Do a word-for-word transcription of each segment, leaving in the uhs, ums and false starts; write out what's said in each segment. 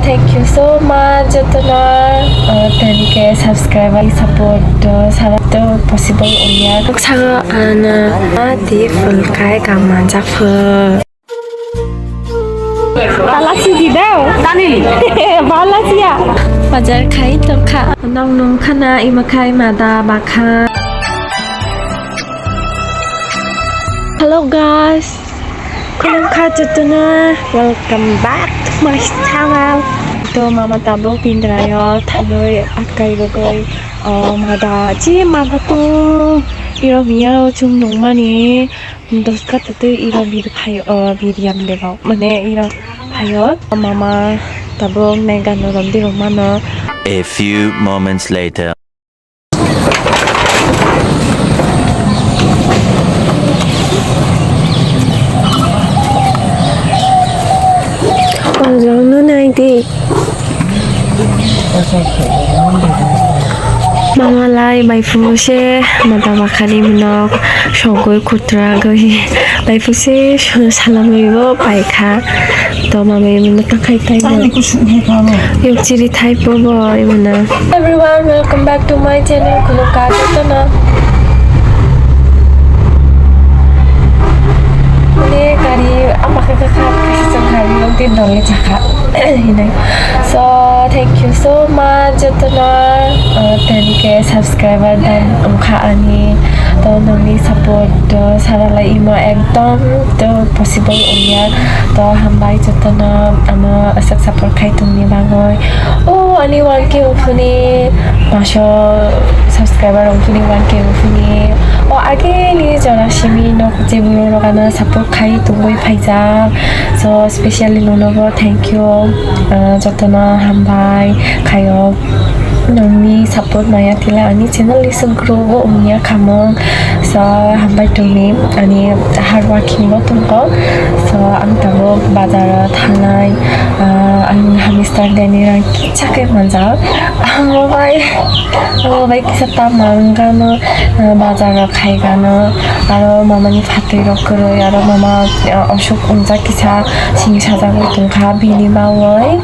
Thank you so much, jotono, uh, ten K subscriber support, uh, sara to possible ongya. Noksa ano, uh, di full kai kang manjak pho. Bala si di dao. Tani. Bala siya. Bazar khai tongkha. Nong nong khana ima khai mada bakha. Hello guys. Khulumkha jotono. Welcome back to my channel. To mama tabuk Indrayo thanoi akai rogoi, oh, mada chi mada to iro miya chung nungmani. Doska tatwi iro bir phaio, o, bir yang bebak. Mane iro phaio, mama tabuk nai gana romdi romano. A few moments later. Ojang no nai di. Mama lai bai phuru se mata bakhari mwnok sogwi kutra gwi bai phuru se salamwi bo paikha. To mama mwnok takhai tai no. Yok chiri thai po bo mwnok. Everyone, welcome back to my channel. Khulumkha jotono. Mane gari ama khe kha kha kisa chwng kha, nok din dole chakha. Hinai. So, thank you so much, jotono, uh, ten K subscriber dan wngkha ani. To nongni support, uh, saralai imo ekdom to possible wngya. To hambai jotono ano aswk support khai tongni bagwi. O, ani one K wngphuni, paso subscriber wngphuni, one K wngphuni. O, ageni jora simi nok je bulu rok ano support khai tongwi phaijak. So, specially nono bo thank you, uh, jotono hambai khaio. Nongni support maya tila ani channel ni se grow bo wngya khamung. So, hambai tongni ani hard working bo tongkho. So, ang tabuk bazar o thangnai, uh, ang hamster deni rang kisa khe manjak. Ang bo bai, ang bo bai kisa tama wngkha no, uh, bazar o khai gano. Aro mama ni phatwi rok kwrwi, aro mama, uh, osuk wngjak kisa sini sajagwi tongkha, bini bawi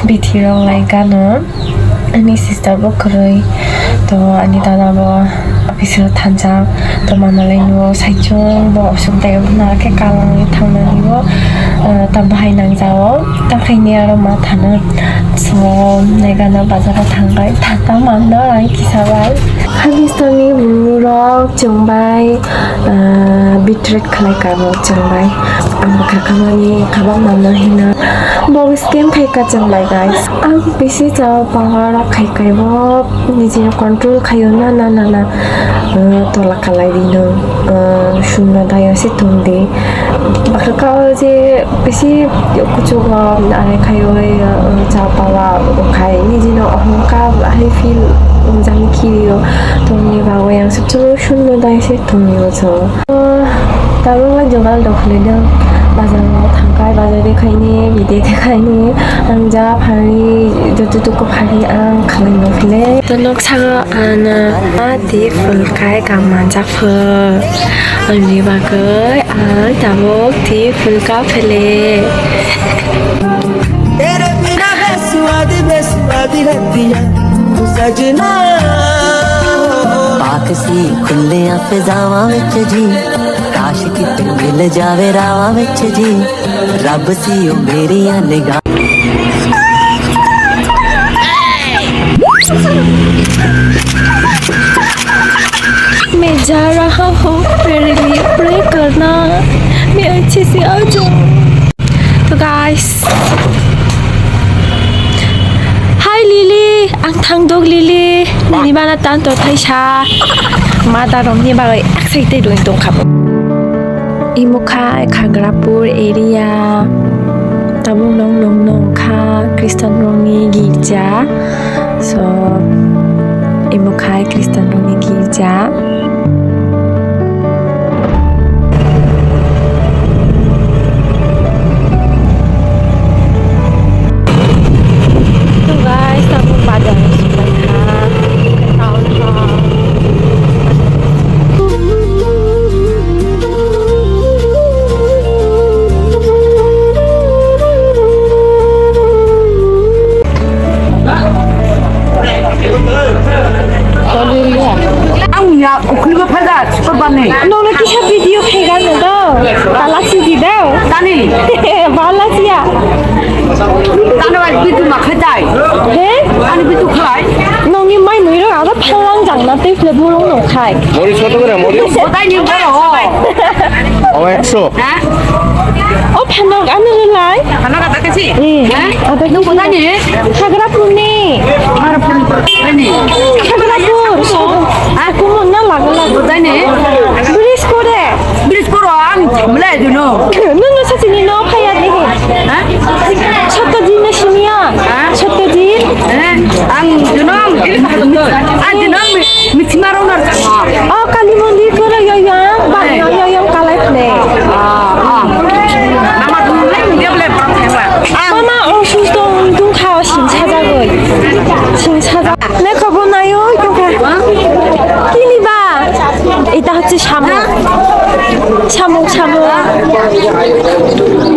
bithi rok lai gano. Ani sister bo kwrwi, to ani dada bo office o thangjak, to mama lai nuo saichung bo osuk dai na khe kalangwi thangnani bo, uh, ta bahai nangjao, ta khaini aro ma thana. So, nai gana bazar o thangbai, thata mando ai kisa bai. Hamster ni bulu rok chwng bai, ah, betrayed khlai ka bo chwng bai. Ang bwkha khamani kabang mano hino. Bo scam khai ka chwng bai, guys. Ang bisi chao power rok khai kai bo niji control khaio na, na, na, na. Ah, tola kalai di no. Ah, shunno dayo se tong di. Bakha kao je bisi kuchugo are khaioi, uh, cha pawa khai nijino ohongka hai feel jani khirio tongni bagwi ang sotro shunno dai se tongni ojo. Uh, tabuk lai jogal dokhli dong bazar thangkai bazar de khaini bide de khaini ang ja phari joto tuku phari ang khalai dokhli. To nok sago ana ati phul kai kang manjak phul. Ani bagwi ang tabuk ti phul ka phele. तेरे बिना बेस्वाद बेस्वाद रहती है तू सजना। ਪਾਕ ਸੀ ਖੁੱਲਿਆਂ ਫਿਜ਼ਾਵਾਂ ਵਿੱਚ ਜੀ, ਕਾਸ਼ ਕਿਤੇ ਮਿਲ ਜਾਵੇ ਰਾਵਾਂ ਵਿੱਚ ਜੀ, ਰੱਬ ਸੀ ਉਹ ਮੇਰੀਆਂ ਨਿਗਾਹ। मैं जा रहा हूँ, मेरे लिए प्रे करना, मैं अच्छे से आ जाऊँ। To guys, hi Lily, ang thangdok Lily, nini bana tanto thaisa, mata romni bagwi excited wng tongkha bo. Imo kha Khagrapur area, tabuk nong nong nong kha Christian rokni girja. So, imo khai Christian rokni girja. So guys, tabuk bazar o sokpai kha, town hall. মরিচ কত করে মরিচ? কোথায় নিব বলো? ও একশো। হ্যাঁ? ও, phanok, ano rwlai. Phanok ada kasi? Hmm. Hah? Ada kasi. Nung kothani? Hagrapurni. Hagrapurni. Hagrapur. Aku mau na lagu lagu. Kothani? Bridge kore. Bridge koro ang thamle duno. Nung no sasini no phaya de. Hah? Satyajit no siniya. Hah? Satyajit. Eh, ang duno. Ang duno. Mithi maro na. Oh, Kali Mondir koro yoyang, bang yoyang kalai phle. Ah, ah. Mama dum le, dia boleh perang hebat. Mama osusto wng tong kha, o sing sajagwi. Sing sajak. Nekho bo nayo tong kha. Kini ba? Eta hocche samung. Samung, samung.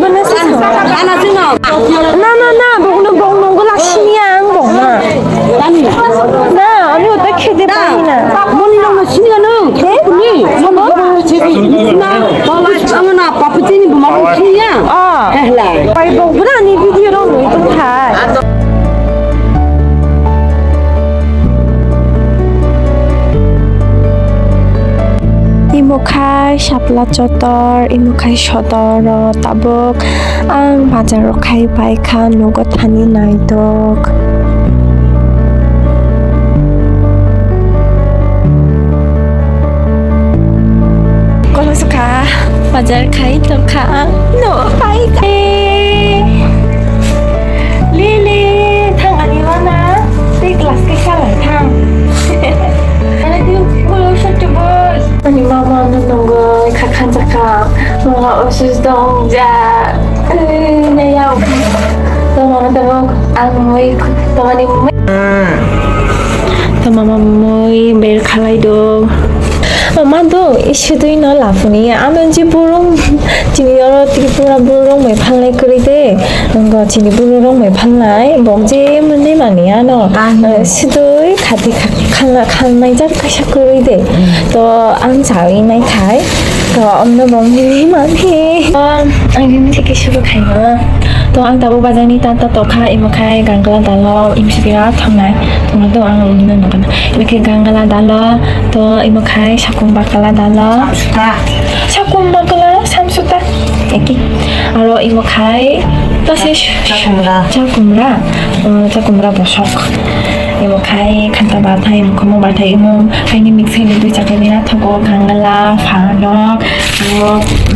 Bono se samung. Ana sino. Na, na, na, bono, bono, bono, laksini ang, bono. Tani. Na, ani uta khede pani na. Moni rok no sini ano. He? Ni. Moni rok no sini. Na, baba, ang na, papa tini buma rok sini ya. Ah. He la. Pai bo bura ni video rok nui tong thai. Imo khai Sapla Chotor, imo khai Sodor o tabuk. Ang bazar o khai pai kha, nugo thani naitok. Kono sukha, bazar khai tongkha, no pai kha. Lili, thang ani mana, tei glass kaisa lai thang. Ani di, ulo sotto bol. Ani mama no nongoi kha khanjakha, mama osus dong ja. Naya, to mama tamo ang moi, to mani moi. To mama moi ber khalai do. Mama do, isudui no lapuni. Ano je burung, chini oro Tripura burung mai phalnai kwrwi de. Nongo chini burung mai phalnai, bok je mwnwi mani ano. Sudui khati khalnai jak kaisa kwrwi de. To ang chawi nai khai. To omno bong hini mani. To ang hini theke suru khaima. To ang tabuk bazar ni tata tokha imo khai gangla dalo imsi birat thangnai. To ang hino nokna. Imo khai gangla dalo to imo khai sakum bakla dalo. Sakum bakla samsuta. Eki. Aro imo khai to se chakumra. Chakumra. Chakumra bosok. Imo khai khanta bathai, imo khomo bathai, imo haini mix haini dui chakla mina thogo, gangala, phanok, aro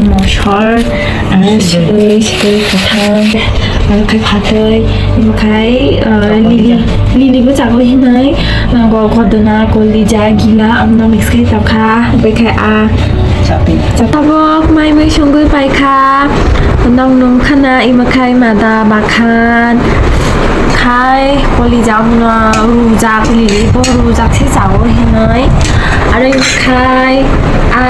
mosor, aro sui, sui kwthang, aro khai phatoi, imo khai, ah, lili, lili bo chago hinoi, nango kodona, kolija, gila, amno mix khai tokha, bai khai a. Tabok mai mui songwi paikha. Nong nung khana ima khai mada bakhan. Khai koli jamno rujak lili bo rujak se jago hinoi. Aro ima khai a.